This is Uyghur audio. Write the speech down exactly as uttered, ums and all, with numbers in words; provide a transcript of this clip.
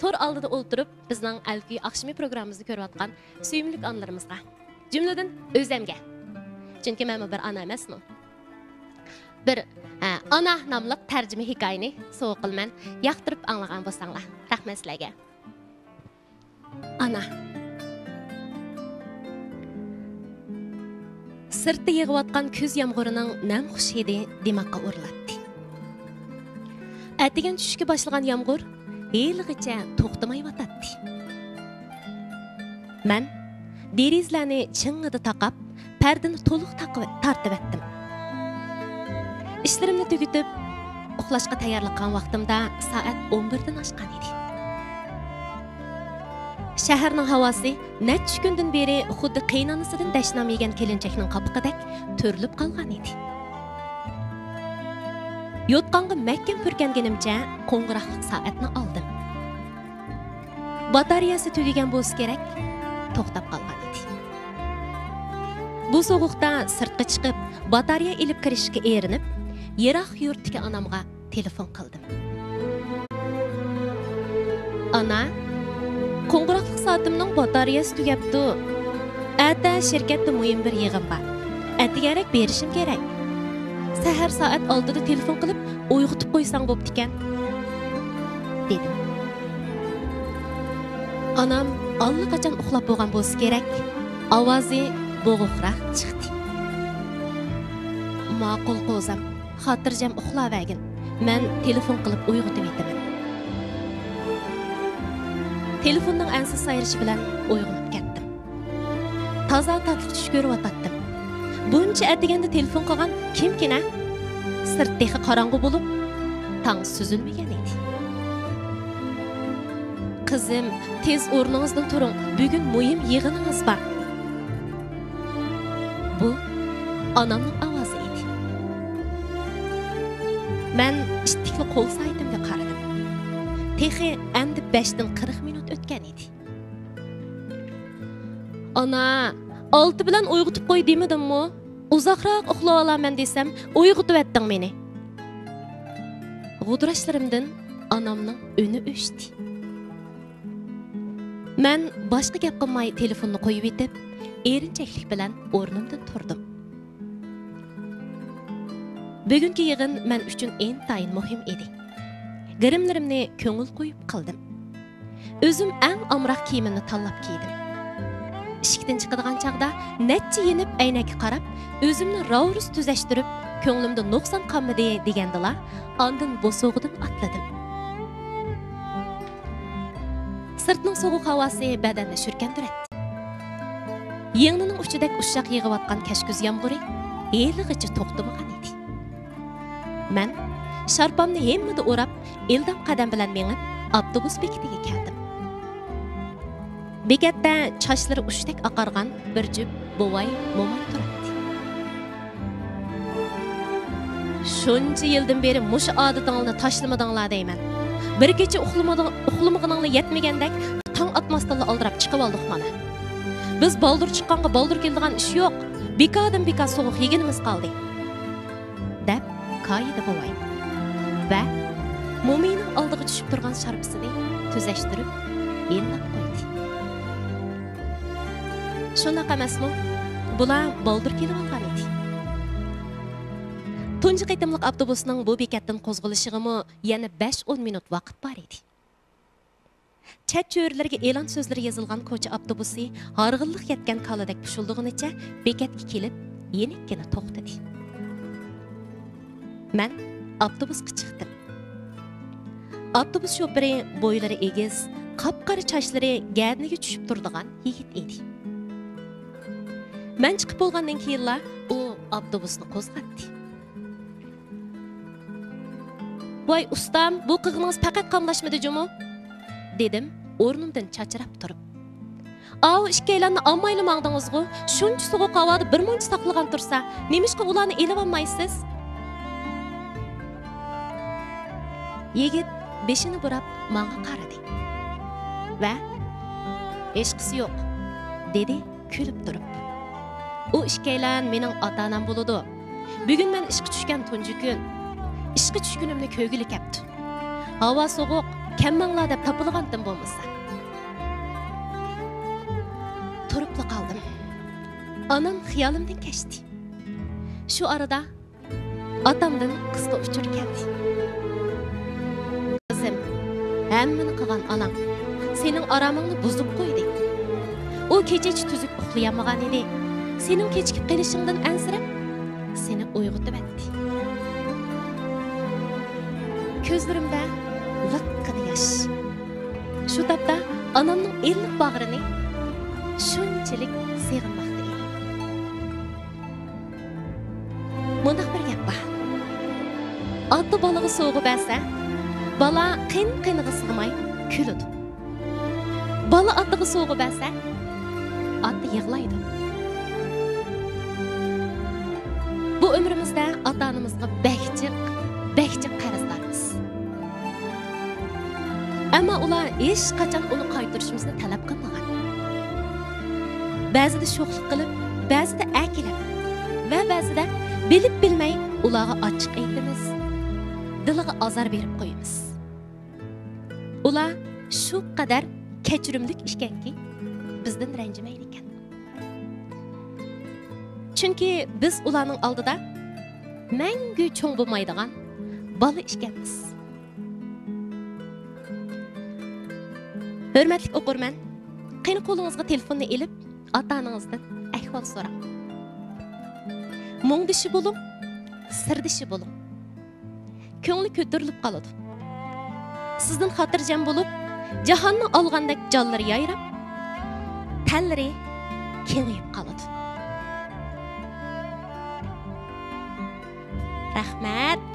تور ئالدىدا ئولتۇرۇپ، بىزنىڭ ئەلكۈي ئاخشىمى پروگراممىمىزنى كۆرۈۋاتقان سۆيۈملۈك ئانىلىرىمىزغا، جۈملىدىن ئۆزەمگە، چۈنكى مەنمۇ بىر ئانا ئەمەسمۇ؟ بىر، ھە، ئانا ناملىق تەرجىمە ھېكايىنى سوۋغا قىلىمەن. ياقتۇرۇپ ئاڭلىغان بولساڭلار. رەھمەت سىلەرگە. ئانا. سىرتتا يېغىۋاتقان كۈز يامغۇرىنىڭ نەم خۇش ھىدى دىماغقا ئۇرۇلاتتى. ئەتىگەن چۈشۈشكە باشلىغان يامغۇر ھېلىغىچە توختىمايۋاتاتتى. مەن دېرىزىلەرنى چىڭڭىدە تاقاپ، پەردىنى تولۇق تاقىۋ-، تارتىۋەتتىم. ئىشلىرىمنى تۈگىتىپ، ئۇخلاشقا تەييارلىق قىلغان ۋاقتىمدا سائەت ئون بىردىن ئاشقان ئىدى. شەھەرنىڭ ھاۋاسى نەچچە كۈندىن بېرى خۇددى قېيىنئانىسىدىن دەشنام يېگەن كېلىنچەكنىڭ قاپىقىدەك تۈرۈلۈپ قالغان ئىدى. يوتقانغا مەھكەم پۈركەنگىنىمچە قوڭغۇراقلىق سائەتنى ئالدىم. باتارېيەسى تۈگىگەن بولسا كېرەك، توختاپ قالغان ئىدى. بۇ سوغۇقتا سىرتقا چىقىپ، باتارېيە ئېلىپ كىرىشكە ئېرىنىپ، يىراق يۇرتتىكى ئانامغا تېلېفون قىلدىم. ئانا، قوڭغۇراقلىق سائىتىمنىڭ باتارېيەسى تۈگەپتۇ. ئەتە شىركەتتە مۇھىم بىر يىغىن بار. ئەتىگەنرەك بېرىشىم كېرەك. سەھەر سائەت ئالتىدا تېلېفون قىلىپ ئويغىتىپ قويساڭ بوپتىكەن، دېدىم. ئانام ئاللىقاچان ئۇخلاپ بولغان بولسا كېرەك، ئاۋازى بوغۇقراق چىقتى. ماقۇل قوزام، خاتىرجەم ئۇخلاۋەرگىن، مەن تېلېفون قىلىپ ئويغىتىۋېتىمەن. تېلېفوننىڭ ئەنسىز سايرىشى بىلەن ئويغىنىپ كەتتىم. تازا تاتلىق چۈش كۆرۈۋاتاتتىم. بۇنچە ئەتىگەندە تېلېفون قىلغان كىمكىنە؟ سىرت تېخى قاراڭغۇ بولۇپ، تاڭ سۈزۈلمىگەن ئىدى. قىزىم، تېز ئورنىڭىزدىن تۇرۇڭ، بۈگۈن مۇھىم يىغىنىڭىز بار. بۇ ئانامنىڭ ئاۋازى ئىدى. مەن ئىتتىكلا قول سائىتىمگە قارىدىم. تېخى ئەمدى بەشتىن قىرىق مىنۇت ئۆتكەن ئىدى. ئانا، ئالتە بىلەن ئويغىتىپ قوي دېمىدىممۇ؟ ئۇزاقراق ئۇخلىۋالارمەن دېسەم، ئويغىتىۋەتتىڭ مېنى. غۇدراشلىرىمدىن ئانامنىڭ ئۈنى ئۆچتى. مەن باشقا گەپ قىلماي تېلېفوننى قويۇۋېتىپ، ئېرىنچەكلىك بىلەن ئورنۇمدىن تۇردۇم. بۈگۈنكى يىغىن مەن ئۈچۈن ئىنتايىن مۇھىم ئىدى. گىرىملىرىمنى كۆڭۈل قويۇپ قىلدىم. ئۆزۈم ئەڭ ئامراق كىيىمىمنى تاللاپ كىيدىم. ئىشىكتىن چىقىدىغان چاغدا نەچچە يېنىپ ئەينەككە قاراپ، ئۆزۈمنى راۋرۇس تۈزەشتۈرۈپ، كۆڭلۈمدە نۇقسان قالمىدى دېگەندىلا، ئاندىن بوسۇغىدىن ئاتلىدىم. سىرتنىڭ سوغۇق ھاۋاسى بەدەننى شۈركەندۈرەتتى. يىڭنىنىڭ ئۇچىدەك ئۇششاق يېغىۋاتقان كەچكۈز يامغۇرى ھېلىغىچە توختىمىغان ئىدى. مەن شارپامنى ھىممىدە ئوراپ، ئىلدام قەدەم بىلەن مېڭىپ، ئاپتوبۇس بېكىتىگە كەلدىم. بېكەتتە چاچلىرى ئۇچتەك ئاقارغان بىر جۈپ بوۋاي، موماي تۇراتتى. شۇنچە يىلدىن بېرى مۇشۇ ئادىتىڭلارنى تاشلىمىدىڭلار دەيمەن. بىر كېچە ئۇخلىمىدىڭ-، ئۇخلىمىغىنىڭلار يەتمىگەندەك، تاڭ ئاتماستىنلا ئالدىراپ چىقىۋالدۇق مانا. بىز بالدۇر چىققانغا بالدۇر كېلىدىغان ئىش يوق. بىكاردىن بىكار سوغۇق يېگىنىمىز قالدى. دەپ كايىدى بوۋاي ۋە مومىينىڭ ئالدىغا چۈشۈپ تۇرغان شارپىسىنى تۈزەشتۈرۈپ ئىللاپ قويدى. شۇنداق ئەمەسمۇ؟ بۇلار بالدۇر كېلىۋالغان ئىدى. تۇنجى قېتىملىق ئاپتوبۇسنىڭ بۇ بېكەتتىن قوزغىلىشىغىمۇ يەنە بەش-ئون مىنۇت ۋاقىت بار ئىدى. چەت چۆرىلىرىگە ئېلان سۆزلىرى يېزىلغان كوچا ئاپتوبۇسى ھارغىنلىق يەتكەن كالىدەك پۇشۇلدىغىنىچە بېكەتكە كېلىپ، يېنىككىنە توختىدى. مەن ئاپتوبۇسقا چىقتىم. ئاپتوبۇس شوپۇرى بويلىرى ئېگىز، قاپقارا چاچلىرى گەدىنىگە چۈشۈپ تۇرىدىغان يىگىت ئىدى. مەن چىقىپ بولغاندىن كېيىنلا ئۇ ئاپتوبۇسنى قوزغاتتى. ۋاي ئۇستام، بۇ قىلغىنىڭىز پەقەت قاملاشمىدى جۇمۇ، دېدىم ئورنۇمدىن چاچراپ تۇرۇپ. ئاۋۇ ئىككىيلەننى ئالمايلا ماڭدىڭىزغۇ؟ شۇنچە سوغۇق ھاۋادا بىر مۇنچە ساقلىغان تۇرسا، نېمىشقا ئۇلارنى ئېلىۋالمايسىز؟ يىگىت بېشىنى بۇراپ ماڭا قارىدى ۋە ھېچقىسى يوق، دېدى كۈلۈپ تۇرۇپ. ئۇ ئىككىيلەن مېنىڭ ئاتا-ئانام بولىدۇ. بۈگۈن مەن ئىشقا چۈشكەن تۇنجى كۈن. ئىشقا چۈشكىنىمنى كۆرگىلى كەپتۇ. ھاۋا سوغۇق، كەلمەڭلار دەپ تاپىلىغانتىم. بولمىسا. تۇرۇپلا قالدىم. ئانام خىيالىمدىن كەچتى. شۇ ئارىدا ئاتامدىن قىسقا ئۇچۇر كەلدى. قىزىم، ھەممىنى قىلغان ئاناڭ سېنىڭ ئارامىڭنى بۇزۇپ قويدى. ئۇ كېچىچە تۈزۈك ئۇخلىيالمىغان ئىدى. سېنىڭ كېچىكىپ قېلىشىڭدىن ئەنسىرەپ، سېنى ئويغىتىۋەتتى. كۆزلىرىمدە لىققىدە ياش. شۇ تاپتا ئانامنىڭ ئىللىق باغرىنى شۇنچىلىك سېغىنماقتا ئىدىم. مۇنداق بىر گەپ بار. ئاتا بالىغا سوۋغا بەرسە، بالا قېنى-قېنىغا سىغماي كۈلىدۇ. بالا ئاتىغا سوۋغا بەرسە، ئاتا يىغلايدۇ. بۇ ئۆمرىمىزدە ئاتا-ئانىمىزغا بەك جىق، بەك جىق قەرزدارمىز. ئەمما ئۇلار ھېچقاچان ئۇنى قايتۇرۇشىمىزنى تەلەپ قىلمىغان. بەزىدە شوخلۇق قىلىپ، بەزىدە ئەركىلەپ ۋە بەزىدە بىلىپ-بىلمەي ئۇلارغا ئاچچىق ئېيتىمىز، دىلىغا ئازار بېرىپ قويىمىز. ئۇلار شۇ قەدەر كەچۈرۈملۈك ئىكەنكى، بىزدىن رەنجىمەيدىكەن. چۈنكى بىز ئۇلارنىڭ ئالدىدا مەڭگۈ چوڭ بولمايدىغان بالا ئىكەنمىز. ھۆرمەتلىك ئوقۇرمەن، قېنى قولىڭىزغا تېلېفوننى ئېلىپ، ئاتا-ئانىڭىزدىن ئەھۋال سوراڭ. مۇڭدىشى بولۇڭ، سىردىشى بولۇڭ. كۆڭلى كۆتۈرۈلۈپ قالىدۇ. سىزدىن خاتىرجەم بولۇپ، جاھاننى ئالغاندەك جانلىرى يايراپ، تەنلىرى كېڭىيىپ قالىدۇ. رەھمەت.